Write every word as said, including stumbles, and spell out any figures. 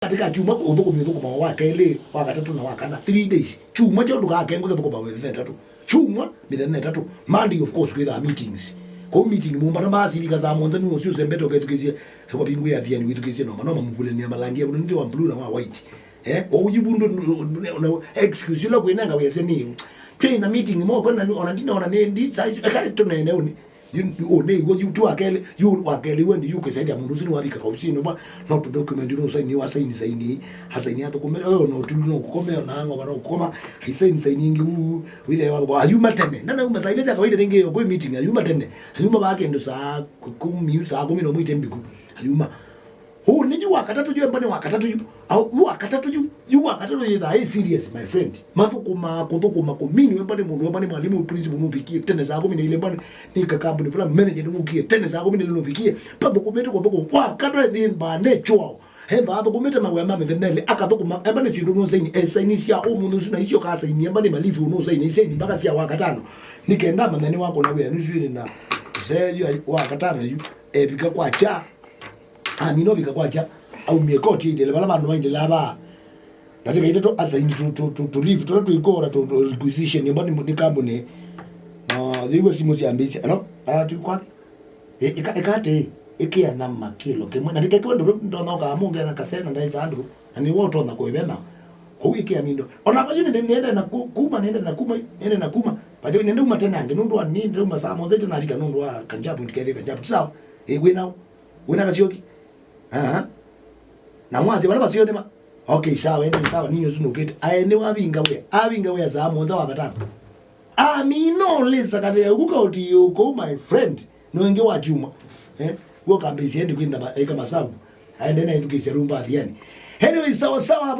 katika chuma ũthũkũmi ũthũkũma wa kelĩ, wa katatũ na wa kana, three days. Chuma kyo ndũkakengwe kĩthũkũma mĩthenya ĩtatũ. Chuma mĩthenya ĩtatũ. Monday, of course, kwĩthaa meetings. Kũu meeting, mũmbana masilika saa mũonza nĩ ũsio sembete ũkethukĩsye. Kwa bingu ya thiani wĩthukĩsye no manoma mũvulenĩa malangia, ũndũ nĩ wa blue na wa white. Eh, ũyĩvu ndũ, ndũ, ndũ, ndũ, excuse ĩla kwĩnenga wĩasya nĩ twĩ na meeting mo kwenda ona ndina ona nĩ ndi size ekale tũnene ũni. Yu, yu, ũnĩ, yu, yu, tu wa kelĩ, yu wa kelĩ, wendi, yu kĩsaithya mũndũ ũsu nĩwavika kausinĩ, wa, no tu document, no saini, wa saini, saini, asaini athũkũme, oyo no tu, no kũkome, ona ng'ova, no kũkoma, ai saini, saini ingĩ, u, wĩthe wa, wa, ayuma tene, na, na uma saini sya kawaida nĩngĩ, yo, kwĩ meeting, ayuma tene, ayuma ba kĩndũ saa kũmi, saa kũmi na ũmwe ite mbiku, ayuma. Huu nĩ yu wa katatũ yu, emba nĩ wa katatũ yu. Au, yu wa katatũ yu, yu wa katatũ yĩthaa ĩ serious, my friend. Mathũkũmaa kũthũkũma kũmini, emba nĩ mũndũ, emba nĩ mwalimu, principal nũvikie tene saa kũmi na ilĩ, emba nĩ, nĩ kakambuni fulani, manager nũvikie tene saa kũmi na ilĩ nũvikie. Pathũkũmĩte kũthũkũma. Wa katatũ nĩ mbaa nĩ chwao. Emba athũkũmĩte mawĩa ma mĩthenya ĩlĩ, akathũkũma, emba nĩ syĩndũ nũsaini, esaini sya ũmũnthĩ ũsu na icio kasaini, emba nĩ malivu nũsaini, isaini mpaka sya wa katano. Nĩ kenda manya nĩ wakona wĩa nũsu ĩnĩ na, se yu wa katano yu, evika kwa cha. Amina ovika kwakya, aumie koti ĩndĩle vala vandũ vaindĩlaa vaa. Ndatĩka itatũ asaini tũ, tũ, tũ, tũ leave tũla twĩkora tũ, tũ requisition ĩmwe nĩ, nĩ kambuni. Na yĩw'a simũ syambĩĩsya, "Hello, ah, tũ kwathi?" Ĩ, ĩka, ĩka atĩĩ, ĩkĩa na makĩlo kĩmwe. Na ndĩkekĩwe ndũlũ, ndonyokaa mũngĩ na kasena ndaĩsaa ndũlũ. Na nĩwe ũtonya kũĩvena. Kũu ĩkĩa mindo. Ona vayu nĩende, nĩende na ku-, kuma, nĩende na kuma, nĩende na kuma. Vayu nĩende uma tene angĩ, nũndũ wa nĩ, nĩende uma saa mũonza ite navika nũndũ wa kanjabu, ndikethĩe kanjabu. Ti sawa? Ĩ, wĩ nao? Wĩna kasyoki? Aha. Na mwasya vala vaseo nĩma? Okay, sawa, ende sawa, ninyo ũsu nũkĩte. Ae nĩ wavinga wĩa. Avinga wĩa saa mũonza wa katano. Amina ũlĩsa kathea ũku kauti yũkũ, my friend. No ĩngĩ wa chuma. Eh? Guo kambĩsya endi kwinda ma-, eka masavu. Aende na ithukĩsya rumba athiani. Anyway, sawa sawa hapa.